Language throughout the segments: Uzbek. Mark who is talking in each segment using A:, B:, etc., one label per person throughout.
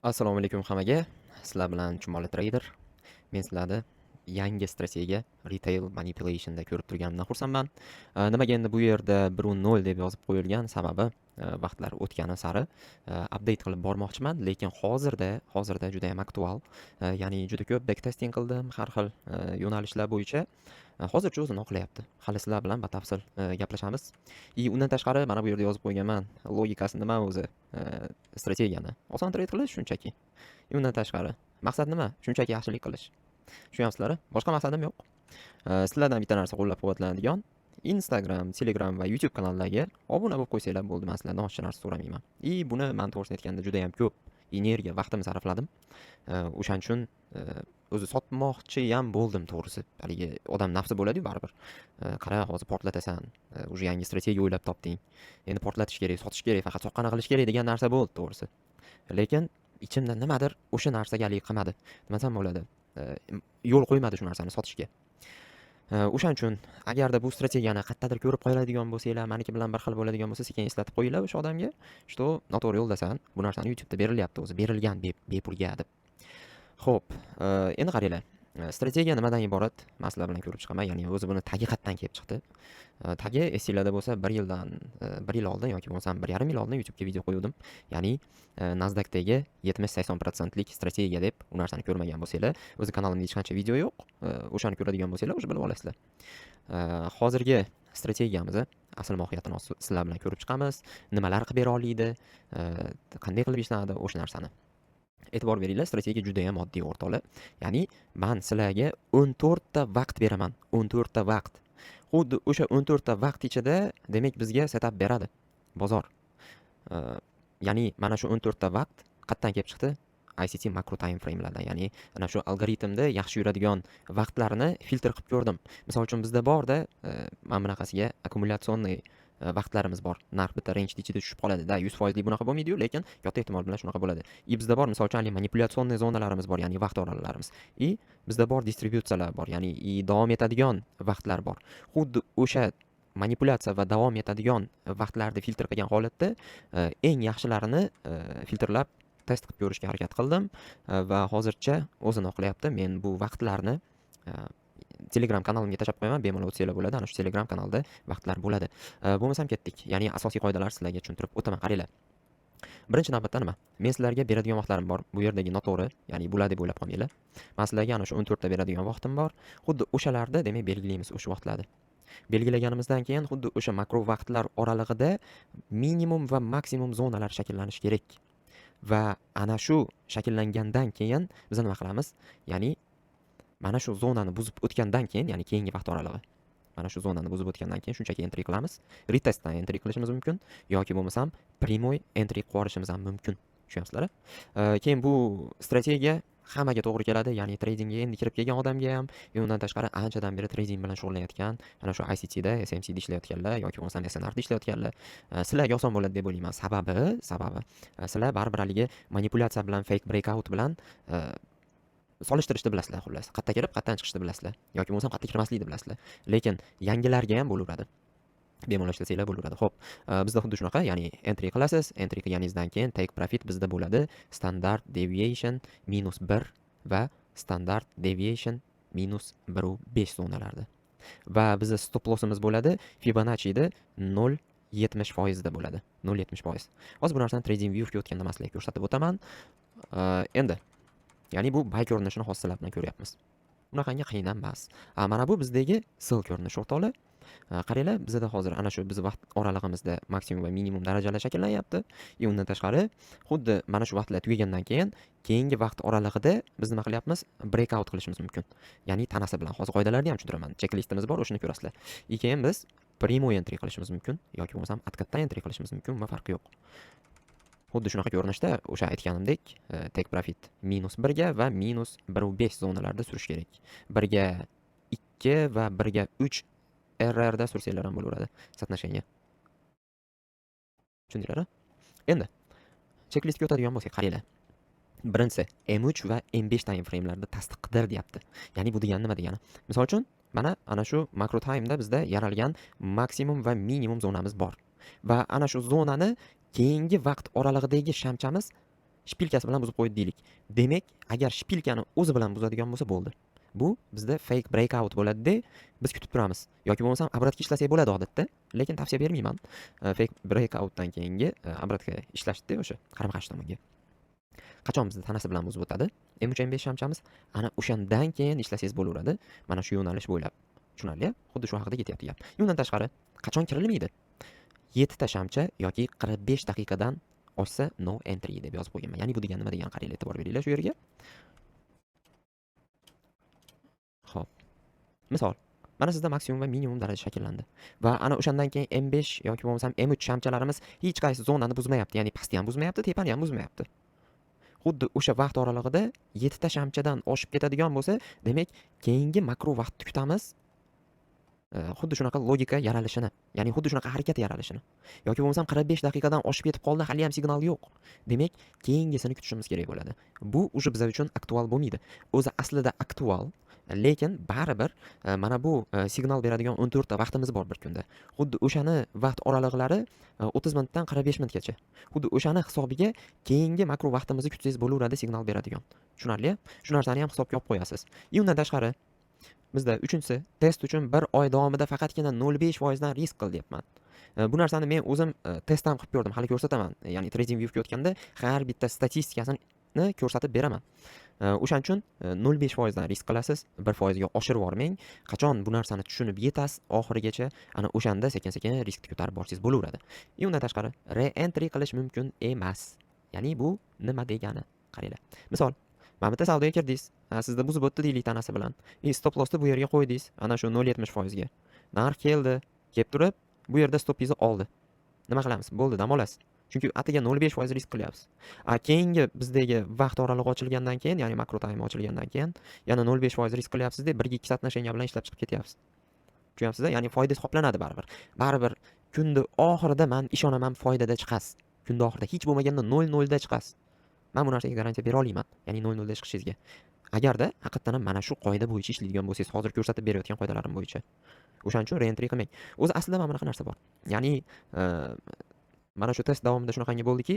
A: Assalomu alaykum hammaga. Sizlar bilan Chumoli Trader. Men sizlarni yangi strategiya Retail Manipulation'da ko'rib turganimdan xursandman. Nimaga endi bu yerda 1.0 deb yozib qo'yilgan? Sababi vaqtlar o'tgani sari update qilib bormoqchiman, lekin hozirda juda ham aktual. Ya'ni juda ko'p backtesting qildim har xil yo'nalishlar bo'yicha. Hozircha o'zini oqlayapti. Hali sizlar bilan batafsil gaplashamiz. И undan tashqari mana bu yerda yozib qo'yganman. Logikasi nima o'zi? Strategiyani. Oson trade qilish shunchaki. И undan tashqari maqsad nima? Shunchaki yaxshilik qilish. Tushunyapsizlar? Boshqa maqsadim yo'q. Sizlardan bitta narsa, qo'llab-quvvatlanadigan Instagram, Telegram va YouTube kanallarga obuna bo'lib qo'ysanglar bo'ldi. Men sizlardan oshiqcha narsa so'ramayman. И buni men, to'g'risini aytganda, juda ham ko'p energiya, vaqtimni sarfladim. O'shaning uchun o'zi sotmoqchi ham bo'ldim to'g'risi. Haligi odam nafsi bo'ladi-yu baribir. Qara, hozir portlatasan, уже yangi strategiya o'ylab topding. Endi portlatish kerak, sotish kerak, faqat soqqani qilish kerak degan narsa bo'ldi to'g'risi. Lekin ichimda nimadir o'sha narsaga haligi qilmadi. Nima desam bo'ladi? Yo'l qo'ymadi shu narsani sotishga. O'shaning uchun agarda bu strategiyani qayerdadir ko'rib qoladigan bo'lsanglar, maniki bilan bir xil bo'ladigan bo'lsa, sekin eslatib qo'yinglar o'sha odamga, что noto'g'ri yo'ldasan, bu narsani YouTube'da berilyapti o'zi, berilgan bepulga deb. Xo'p, endi qaranglar. Strategiya nimadan iborat? Men sizlar bilan ko'rib chiqaman. Ya'ni o'zi buni tagi qayerdan kelib chiqdi? Tagi esinglarda bo'lsa, 1 yildan, 1 yil oldin yoki bo'lmasam 1,5 yil oldin YouTube'ga video qo'yuvdim. Ya'ni Nasdaqdagi 70-80% lik strategiya deb. U narsani ko'rmagan bo'lsanglar, o'zi kanalimda hech qancha video yo'q. O'shani ko'radigan bo'lsanglar, уже bilib olasizlar. Hozirgi strategiyamizni asl mohiyatini hozir sizlar bilan ko'rib chiqamiz. Nimalar qilib bera oladi, qanday qilib ishlanadi o'sha narsani. E'tibor beringlar, strategiya juda ham oddiy, o'rtoqlar. Ya'ni men sizlarga 14 ta vaqt beraman. 14 ta vaqt. Xuddi o'sha 14 ta vaqt ichida, demak, bizga setup beradi bozor. Ya'ni mana shu 14 ta vaqt qayerdan kelib chiqdi? ICT makro time framelardan, ya'ni ana shu algoritmda yaxshi yuradigan vaqtlarni filtr qilib ko'rdim. Misol uchun, bizda borda mana bunaqasiga аккумуляционный vaqtlarimiz bor. Narx bitta range ichida tushib qoladi-da, 100%lik bunaqa bo'lmaydi-yu, lekin katta ehtimol bilan shunaqa bo'ladi. И bizda bor, misol uchun, haligi манипуляционный zonalarimiz bor, ya'ni vaqt oraliqlarimiz. И bizda bor distributsiyalar bor, ya'ni и davom etadigan vaqtlar bor. Xuddi o'sha manipulyatsiya va davom etadigan vaqtlarni filtr qilgan holatda eng yaxshilarini filtrlab test qilib ko'rishga harakat qildim va hozircha o'zini oqlayapti. Men bu vaqtlarni Telegram kanalimga tashlab qo'yaman, bemalol o'tsanglar bo'ladi. Ana shu Telegram kanalda vaqtlar bo'ladi. Bo'lmasam ketdik. Ya'ni asosiy qoidalar sizlarga tushuntirib o'taman. Qaranglar. Birinchi navbatda nima? Men sizlarga beradigan vaqtlarim bor. Bu yerdagi noto'g'ri, ya'ni bular deb o'ylab qolmanglar. Men sizlarga ana shu 14 ta beradigan vaqtim bor. Xuddi o'shalarda, demak, belgilaymiz o'sha vaqtlarni. Belgilaganimizdan keyin xuddi o'sha makro vaqtlar oralig'ida minimum va maksimum zonalar shakllanishi kerak. Va ana shu shakllangandan keyin biz nima qilamiz? Ya'ni mana shu zonani buzib o'tgandan keyin, ya'ni keyingi vaqt oralig'i. Mana shu zonani buzib o'tgandan keyin shunchaki entry qilamiz. Retestdan entry qilishimiz mumkin yoki bo'lmasam прямой entry qilib yuborishimiz ham mumkin. Tushunyapsizlar? Keyin bu strategiya hammaga to'g'ri keladi, ya'ni tradingga endi kirib kelgan odamga ham, и undan tashqari anchadan beri trading bilan shug'ullanayotgan, ana shu ICTda, SMCda ishlayotganlar yoki bo'lmasam SNRda ishlayotganlar, sizlarga oson bo'ladi deb o'ylayman. Sababi, sizlar baribir haligi manipulyatsiya bilan, fake breakout bilan solishtirishni bilasizlar, xullas. Qayerda kirib, qayerdan chiqishni bilasizlar yoki bo'lmasam qayerda kirmaslikni bilasizlar. Lekin yangilarga ham bo'laveradi. Bemalol ishlasanglar bo'laveradi. Xo'p, bizda xuddi shunaqa, ya'ni entry qilasiz, entry qilganingizdan keyin take profit bizda bo'ladi standard deviation -1 va standard deviation -1.5 zonalarda. Va bizni stop lossimiz bo'ladi Fibonacci'da 0.70% da bo'ladi. 0.70%. Hozir bu narsani Trading View'ga o'tganda man sizlarga ko'rsatib o'taman. Endi, ya'ni bu buy ko'rinishini hozir sizlar bilan ko'ryapmiz. Unaqangi qiyin ham emas. Mana bu bizdagi sell ko'rinishi, o'rtoqlar. Qaranglar, bizada hozir ana shu biz vaqt oralig'imizda maksimum va minimum darajalar shakllanyapti. И undan tashqari, xuddi mana shu vaqtlar tugagandan keyin keyingi vaqt oralig'ida biz nima qilyapmiz? Breakout qilishimiz mumkin. Ya'ni tanasi bilan. Hozir qoidalarni ham tushuntiraman. Checklistimiz bor, o'shani ko'rasizlar. И keyin biz прямой entry qilishimiz mumkin yoki bo'lmasam откат dan entry qilishimiz mumkin, va farqi yo'q. Xuddi shunaqa ko'rinishda o'sha aytganimdek, take profit -1 ga va -1.5 zonalarda surish kerak. 1 ga 2 va 1 ga 3 RR da sursanglar ham bo'laveradi. Соотношение. Tushundinglar, a? Endi checklistga o'tadigan bo'lsak, qaranglar. Birinchisi, M3 va M5 time framelarda tasdiq qidir deyapti. Ya'ni bu degani nima degani? Misol uchun, mana ana shu makro time'da bizda yaralgan maksimum va minimum zonamiz bor. Va ana shu zonani keyingi vaqt oralig'idagi shamchamiz Шпилька si bilan buzib qo'ydi deylik. Demak, agar шпилька ni o'zi bilan buzadigan bo'lsa, bo'ldi. Bu bizda fake breakout bo'ladi-da, biz kutib turamiz. Yoki bo'lmasam обратка ishlasak bo'ladi odatda, lekin tavsiya bermayman. Fake breakoutdan keyingi обратка ishlashdi o'sha qarama-qarshi tomonga. Qachon bizni tanasi bilan buzib o'tadi? M3, M5 shamchamiz. Ana o'shandan keyin ishlasangiz bo'laveradi. Mana shu yo'nalish bo'ylab. Tushunarli? Xuddi shu haqida ketyapti gap. Undan tashqari, qachon kirilmaydi? 7 ta shamcha yoki 45 daqiqadan oshsa, no entry deb yozib qo'yganman. Ya'ni bu degani nima degani, qaranglar, e'tibor beringlar shu yerga. Xo'p. Misol, mana sizda maksimum va minimum daraja shakllandi. Va ana o'shandan keyin M5 yoki bo'lmasam M3 shamchalarimiz hech qaysi zonani buzmayapti. Ya'ni pastni ham buzmayapti, tepani ham buzmayapti. Xuddi o'sha vaqt oralig'ida 7 ta shamchadan oshib ketadigan bo'lsa, demak, keyingi makro vaqtni kutamiz. Xuddi shunaqa logika yaralishini, ya'ni xuddi shunaqa harakat yaralishini. Yoki bo'lmasam 45 daqiqadan oshib ketib qoldi, hali ham signal yo'q. Demak, keyingisini kutishimiz kerak bo'ladi. Bu уже biz uchun aktual bo'lmaydi. O'zi aslida aktual, lekin baribir mana bu signal beradigan 14 ta vaqtimiz bor bir kunda. Xuddi o'shani vaqt oralig'lari 30 minutdan 45 minutgacha. Xuddi o'shani hisobiga keyingi makro vaqtimizni kutsangiz bo'laveradi signal beradigan. Tushunarli? Shu narsani ham hisobga olib qo'yasiz. И undan tashqari, bizda uchinchisi, test uchun bir oy davomida faqatgina 0,5% dan risk qil deyapman. Bu narsani men o'zim test ham qilib ko'rdim, hali ko'rsataman. Ya'ni TradingViewga o'tganda har bitta statistikasini ko'rsatib beraman. O'shaning uchun 0,5% dan risk qilasiz, 1% ga oshirib yubormang. Qachon bu narsani tushunib yetasiz oxirigacha, ana o'shanda sekin-sekin riskni ko'tarib borsangiz bo'laveradi. И undan tashqari, re-entry qilish mumkin emas. Ya'ni bu nima degani? Qaranglar. Misol, mana bu yerda savdoga kirdingiz. Sizda buzib o'tdi deylik tanasi bilan. И stop lossni bu yerga qo'ydingiz, ana shu 0,70% ga. Narx keldi, kelib turib, bu yerda stopingizni oldi. Nima qilamiz? Bo'ldi, dam olasiz. Chunki atigi 0,5% risk qilyapsiz. A keyingi bizdagi vaqt oralig'i ochilgandan keyin, ya'ni makro time ochilgandan keyin yana 0,5% risk qilyapsiz-da, 1 ga 2 соотношение bilan ishlab chiqib ketyapsiz. Tushunyapsiz-a? Ya'ni foydangiz qoplanadi baribir. Baribir kunni oxirida man ishonaman, foydada chiqasiz. Kunni oxirida hech bo'lmaganda 0,0 da chiqasiz. Man bu narsaga garantiya bera olmayman. Ya'ni 0,0 da chiqishingizga. Agarda haqiqatdan ham mana shu qoida bo'yicha ishlaydigan bo'lsangiz, hozir ko'rsatib berayotgan qoidalarim bo'yicha. O'shaning uchun re-entry qilmang. O'zi aslida mana bunaqa narsa bor. Ya'ni mana shu test davomida shunaqangi bo'ldiki,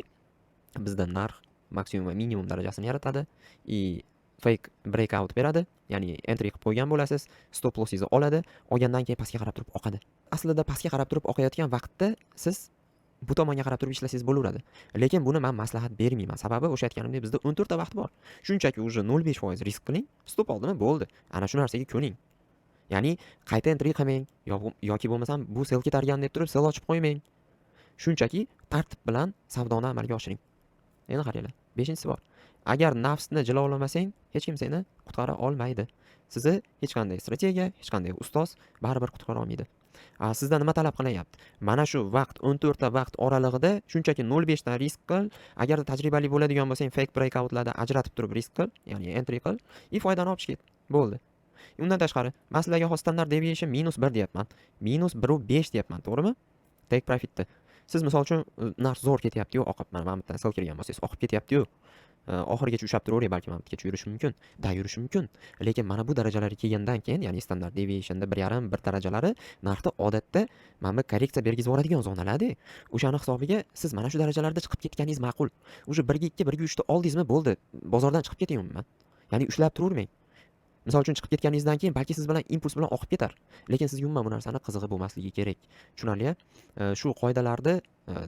A: bizda narx maksimum va minimum darajasini yaratadi и fake breakout beradi. Ya'ni entry qilib qo'ygan bo'lasiz, stop lossingizni oladi, olgandan keyin pastga qarab turib oqadi. Aslida pastga qarab turib oqayotgan vaqtda siz bu tomonga qarab turib ishlasangiz bo'laveradi. Lekin buni men maslahat bermayman. Sababi o'sha aytganimdek, bizda 14 ta vaqt bor. Shunchaki уже 0,5% risk qiling, stop oldimi, bo'ldi. Ana shu narsaga ko'ning. Ya'ni qayta entry qilmang yoki bo'lmasam bu sell ketarkan deb turib sell ochib qo'ymang. Shunchaki tartib bilan savdoni amalga oshiring. Endi qaranglar, beshinchisi bor. Agar nafsni jilovlamasang, hech kim seni qutqara olmaydi. Sizni hech qanday strategiya, hech qanday ustoz baribir qutqara olmaydi. Sizdan nima talab qilinyapti? Mana shu vaqt, 14 ta vaqt oralig'ida shunchaki 0,5 dan risk qil. Agarda tajribali bo'ladigan bo'lsang, fake breakoutlarda ajratib turib risk qil, ya'ni entry qil и foydani olib chiq ket. Bo'ldi. Undan tashqari, man sizlarga hozir standart deviation -1 deyapman. -1.5 deyapman, to'g'rimi? Take profitni. Siz misol uchun narx zo'r ketyapti-yu, oqib, mana bu yerdan sell kirgan bo'lsangiz, oqib ketyapti-yu. Oxirigacha ushlab turavering, balki mana bu yergacha yurishi mumkin. Да, yurishi mumkin. Lekin mana bu darajalarga kelgandan keyin, ya'ni standart deviationda 1.5, 1 darajalari narxda odatda mana bu korreksiya bergizib yuboradigan zonalarda. O'shani hisobiga siz mana shu darajalarda chiqib ketganingiz ma'qul. Уже 1 ga 2, 1 ga 3 ta oldingizmi, bo'ldi. Bozordan chiqib keting umuman. Ya'ni ushlab turavermang. Misol uchun, chiqib ketganingizdan keyin balki siz bilan impuls bilan oqib ketar. Lekin sizga umuman bu narsani qizig'i bo'lmasligi kerak. Tushunarli? Shu qoidalarni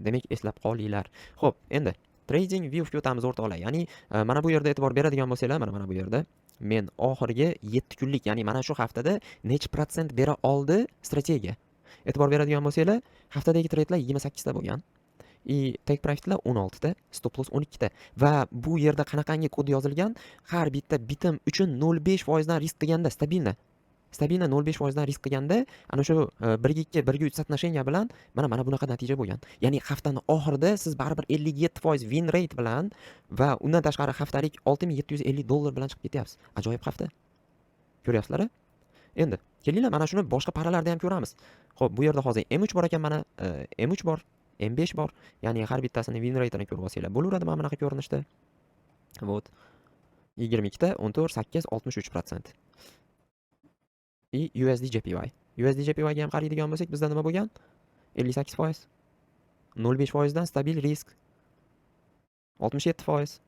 A: demak, eslab qolinglar. Xo'p, endi TradingViewga o'tamiz, o'rtoqlar. Ya'ni mana bu yerda e'tibor beradigan bo'lsanglar, mana bu yerda men oxirgi 7 kunlik, ya'ni mana shu haftada necha protsent bera oldi strategiya. E'tibor beradigan bo'lsanglar, haftadagi tradelar 28 ta bo'lgan. И take profitlar 16 ta, stop loss 12 ta va bu yerda qanaqangi kod yozilgan? Har bitta bitim uchun 0,5% dan risk qilganda стабильно. Стабильно 0,5% dan risk qilganda ana shu 1 ga 2, 1 ga 3 соотношение bilan mana bunaqa natija bo'lgan. Ya'ni haftani oxirida siz baribir 57% win rate bilan va undan tashqari haftalik 6750 dollar bilan chiqib ketyapsiz. Ajoyib hafta. Ko'ryapsizlar? Endi kelinglar, mana shuni boshqa пара larda ham ko'ramiz. Xo'p, bu yerda hozir M3 bor ekan mana, M3 bor, M5 bor. Ya'ni har bittasini win rate'ini ko'rib olsanglar bo'laveradi mana bunaqa ko'rinishda. Вот. 22 ta, 14, 8, 63%. И USD JPY. USD JPY ga ham qaraydigan bo'lsak, bizda nima bo'lgan? 58%. 0,5% dan stabil risk. 67%.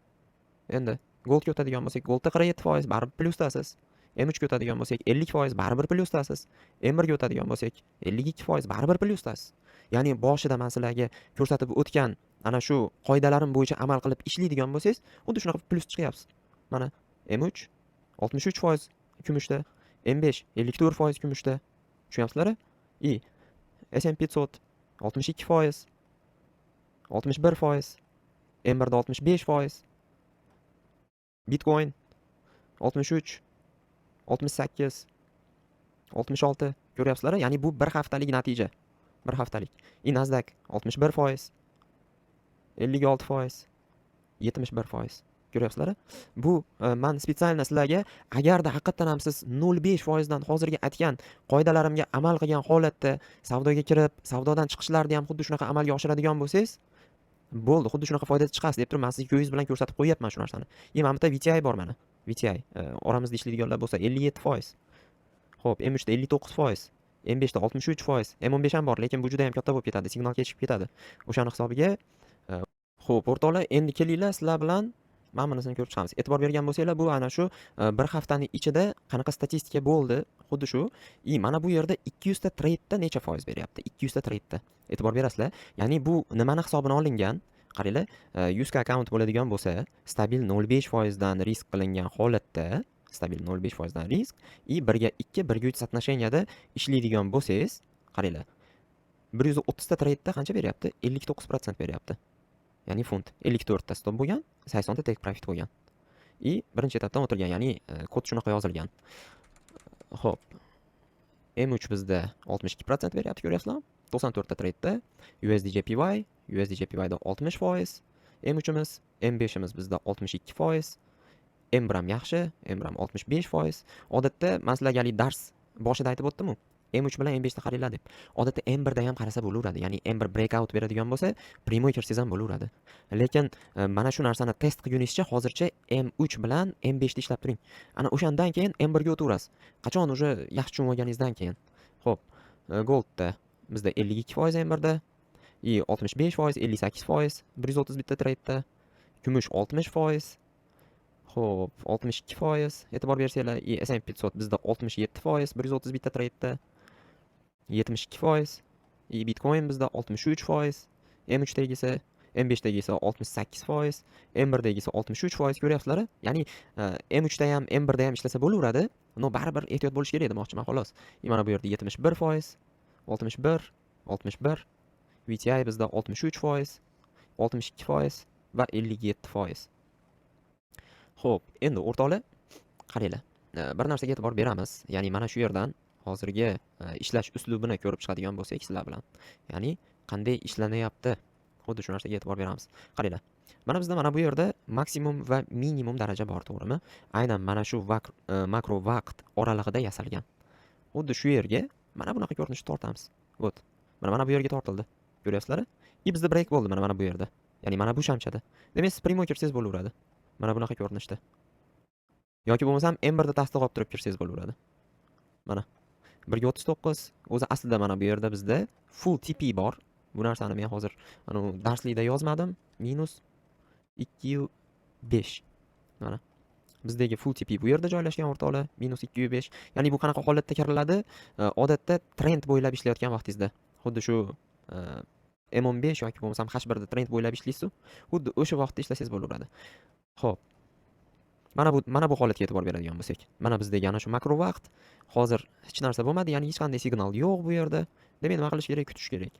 A: Endi goldga o'tadigan bo'lsak, goldda 47%, baribir plyusdasiz. M3 ga o'tadigan bo'lsak, 50%, baribir plyusdasiz. M1 ga o'tadigan bo'lsak, 52%, baribir plyusdasiz. Ya'ni boshida man sizlarga ko'rsatib o'tgan ana shu qoidalarim bo'yicha amal qilib ishlaydigan bo'lsangiz, xuddi shunaqa plyus chiqyapsiz. Mana M3 63% kumushda, M5 54% kumushda. Tushunyapsizlar? И S&P 500 62%, 61%, M1 da 65%, Bitcoin 63, 68, 66, ko'ryapsizlar? Ya'ni bu bir haftalik natija. Bir haftalik. И Nasdaq 61%, 56%, 71%. Ko'ryapsizlar? Bu man специально sizlarga, agarda haqiqatdan ham siz 0,5% dan hozirgi aytgan qoidalarimga amal qilgan holatda savdoga kirib, savdodan chiqishlarni ham xuddi shunaqa amalga oshiradigan bo'lsangiz, bo'ldi, xuddi shunaqa foyda chiqasiz deb turib, man sizga ko'zingiz bilan ko'rsatib qo'yyapman shu narsani. И mana bu yerda VTI bor mana. VTI oramizda ishlaydiganlar bo'lsa, 57%. Xo'p, M3 da 59%, M5 da 63%, M15 ham bor, lekin bu juda ham katta bo'lib ketadi, signal kechikib ketadi. O'shani hisobiga. Xo'p, o'rtoqlar, endi kelinglar, sizlar bilan mana bunisini ko'rib chiqamiz. E'tibor bergan bo'lsanglar, bu ana shu bir haftani ichida qanaqa statistika bo'ldi, xuddi shu. И mana bu yerda 200 ta trade necha foiz beryapti? 200 ta trade. E'tibor berasizlar. Ya'ni bu nimani hisobini olingan? Qaranglar, 100 ka akkaunt bo'ladigan bo'lsa, stabil 0,5% dan risk qilingan holatda, stabil 0,5% dan risk и 1 ga 2, 1 ga 3 соотношения da ishlaydigan bo'lsangiz, qaranglar. 130 ta trade'da qancha beryapti? 59% beryapti. Ya'ni funt 54 ta stop bo'lgan, 80 ta take profit bo'lgan. И birinchi etapdan o'tilgan, ya'ni kod shunaqa yozilgan. Xo'p. M3 bizda 62% beryapti, ko'ryapsizlarmi? 94 ta trade'da USDJPY, USDJPY da 60%, M3imiz, M5imiz bizda 62%, M1 ham yaxshi, M1 ham 65%. Odatda man sizlarga haligi dars boshida aytib o'tdim-u, M3 bilan M5 ni qaranglar deb. Odatda M1 da ham qarasa bo'laveradi. Ya'ni M1 breakout beradigan bo'lsa, прямой kirsangiz ham bo'laveradi. Lekin mana shu narsani test qilguningizcha hozircha M3 bilan M5 ni ishlab turing. Ana o'shandan keyin M1 ga o'taverasiz. Qachon уже yaxshi tushunib olganingizdan keyin. Xo'p, Goldda bizda 52% M1 da и 65%, 58%, 131 ta trade'da. Kumush 60%. Xo'p, 62%, e'tibor bersanglar, и S&P 500 bizda 67%, 131 ta trade'da. 72%, и Bitcoin bizda 63%, M3 dagisi, M5 dagisi 68%, M1 dagisi 63%, ko'ryapsizlar? Ya'ni M3 da ham, M1 da ham ishlasa bo'laveradi. Но baribir ehtiyot bo'lish kerak demoqchiman, xolos. И mana bu yerda 71%, 61, 61, VTI bizda 63%, 62% va 57%. Xo'p, endi o'rtoqlar, qaranglar. Bir narsaga e'tibor beramiz. Ya'ni mana shu yerdan hozirgi ishlash uslubini ko'rib chiqadigan bo'lsak sizlar bilan. Ya'ni qanday ishlanyapti? Xuddi shu narsaga e'tibor beramiz. Qaranglar. Mana bizda mana bu yerda maksimum va minimum daraja bor, to'g'rimi? Aynan mana shu makro vaqt oralig'ida yasalgan. Xuddi shu yerga mana bunaqa ko'rinishni tortamiz. Вот. Mana mana bu yerga tortildi. Ko'ryapsizlar? И bizda break bo'ldi mana mana bu yerda. Ya'ni mana bu shamchada. Demak, siz прямой kirsangiz bo'laveradi. Mana bunaqa ko'rinishda. Yoki bo'lmasam M1 da tasdiq olib turib kirsangiz bo'laveradi. Mana 1 ga 39, o'zi aslida mana bu yerda bizda full TP bor. Bu narsani men hozir anavi darslikda yozmadim. Minus 2,5. Mana. Bizdagi full TP bu yerda joylashgan, o'rtoqlar, minus 2,5. Ya'ni bu qanaqa holatda kiriladi? Odatda trend bo'ylab ishlayotgan vaqtingizda. Xuddi shu M15 yoki bo'lmasam H1 da trend bo'ylab ishlaysiz-ku, xuddi o'sha vaqtda ishlasangiz bo'laveradi. Xo'p. Mana bu holatga e'tibor beradigan bo'lsak, mana bizdagi ana shu makro vaqt, hozir hech narsa bo'lmadi, ya'ni hech qanday signal yo'q bu yerda. Demak, nima qilish kerak? Kutish kerak.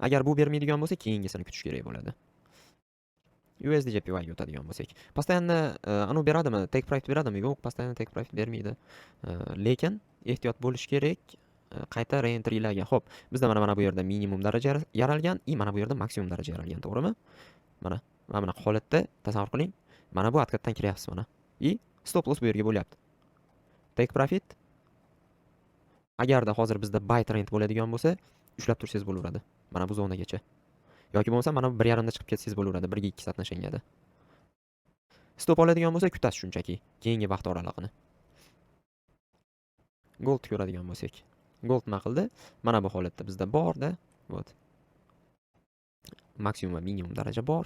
A: Agar bu bermaydigan bo'lsa, keyingisini kutish kerak bo'ladi. USDJPY ga o'tadigan bo'lsak, постоянно anavi beradimi? Take profit beradimi? Yo'q, постоянно take profit bermaydi. Lekin ehtiyot bo'lish kerak qayta reentrylarga. Xo'p, bizda mana mana bu yerda minimum daraja yaralgan и mana bu yerda maksimum daraja yaralgan, to'g'rimi? Mana, mana bunaqa holatda tasavvur qiling. Mana bu откат dan kiryapsiz mana. И stop loss bu yerga bo'lyapti. Take profit, agarda hozir bizda buy trend bo'ladigan bo'lsa, ushlab tursangiz bo'laveradi. Mana bu zonagacha. Yoki bo'lmasa mana bu 1.5 da chiqib ketsangiz bo'laveradi 1 ga 2 соотношение da. Stop oladigan bo'lsa, kutasiz shunchaki keyingi vaqt oralig'ini. Gold ko'radigan bo'lsak. Gold nima qildi? Mana bu holatda bizda borda, вот. Maksimum va minimum daraja bor.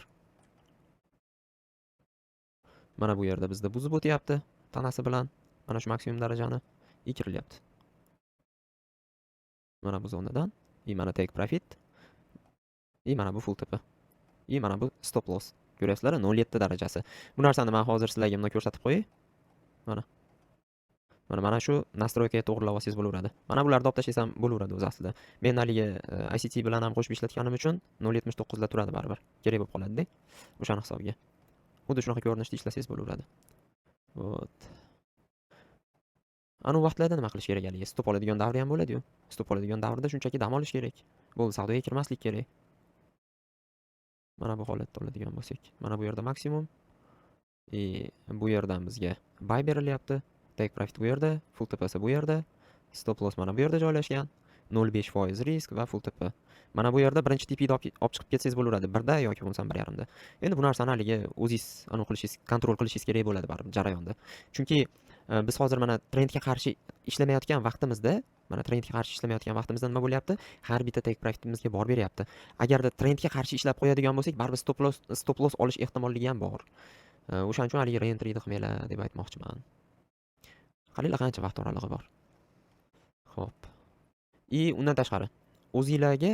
A: Mana bu yerda bizda buzib o'tyapti tanasi bilan mana shu maksimum darajani и kirilyapti. Mana bu zonadan и mana take profit, и mana bu full TP, и mana bu stop loss. Ko'ryapsizlar, 0.7 darajasi. Bu narsani man hozir sizlarga bunday ko'rsatib qo'yay. Mana. Mana shu настройка ga to'g'rilab olsangiz bo'laveradi. Mana bularni olib tashlasam bo'laveradi o'zi aslida. Men haligi ICT bilan ham qo'shib ishlatganim uchun 0.79 lar turadi baribir. Kerak bo'lib qoladi-da. O'shani hisobiga. Xuddi shunaqa ko'rinishda ishlasangiz bo'laveradi. Вот. Anu vaqtlarda nima qilish kerak haligi? Stop oladigan davri ham bo'ladi-yu. Stop oladigan davrda shunchaki dam olish kerak. Bo'ldi, savdoga kirmaslik kerak. Mana bu holatda oladigan bo'lsak, mana bu yerda maksimum. И bu yerdan bizga buy berilyapti. Take profit bu yerda, full TPsi bu yerda, stop loss mana bu yerda joylashgan. 0.5% risk va full TP. Mana bu yerda birinchi TPni olib chiqib ketsangiz bo'laveradi. Birda yoki bo'lmasam 1.5da. Endi bu narsani haligi o'zingiz anaqa qilishingiz, контроль qilishingiz kerak bo'ladi baribir jarayonda. Chunki biz hozir mana trendga qarshi ishlamayotgan vaqtimizda, mana trendga qarshi ishlamayotgan vaqtimizda nima bo'lyapti? Har bitta take profitimizga bor beryapti. Agarda trendga qarshi ishlab qo'yadigan bo'lsak, baribir stop loss olish ehtimolligi ham bor. O'shaning uchun haligi re-entryni qilmanglar deb aytmoqchiman. Qaranglar, qancha vaqt oralig'i bor. Xo'p. И undan tashqari o'zinglarga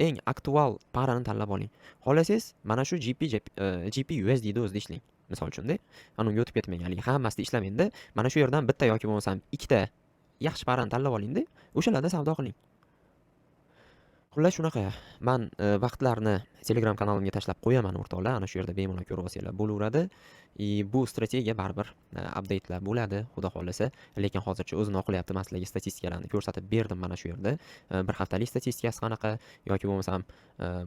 A: eng aktual parani tanlab oling. Xohlasangiz mana shu GP USD ni o'zida ishlang. Misol uchun-da. Ana unga o'tib ketmang. Haligi hammasida ishlamangda. Mana shu yerdan bitta yoki bo'lmasam ikkita yaxshi parani tanlab olingda, o'shalarda savdo qiling. Xullas, shunaqa. Man vaqtlarni Telegram kanalimga tashlab qo'yaman, o'rtoqlar. Ana shu yerda bemalol ko'rib olsanglar bo'laveradi. И bu strategiya baribir updatelar bo'ladi, xudo xohlasa. Lekin hozircha o'zini oqlayapti. Man sizlarga statistikalarni ko'rsatib berdim mana shu yerda. Bir haftalik statistikasi qanaqa yoki bo'lmasam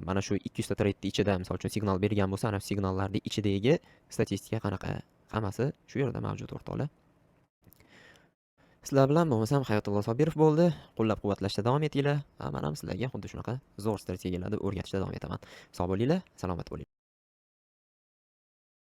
A: mana shu 200 ta trade ichida, misol uchun, signal bergan bo'lsa, ana shu signallarning ichidagi statistika qanaqa, hammasi shu yerda mavjud, o'rtoqlar. Sizlar bilan bo'lmasam Hayotullo Sobirov bo'ldi. Qo'llab-quvvatlashda davom etinglar. Va man ham sizlarga xuddi shunaqa zo'r strategiyalarni o'rgatishda davom etaman. Sog' bo'linglar, salomat bo'linglar.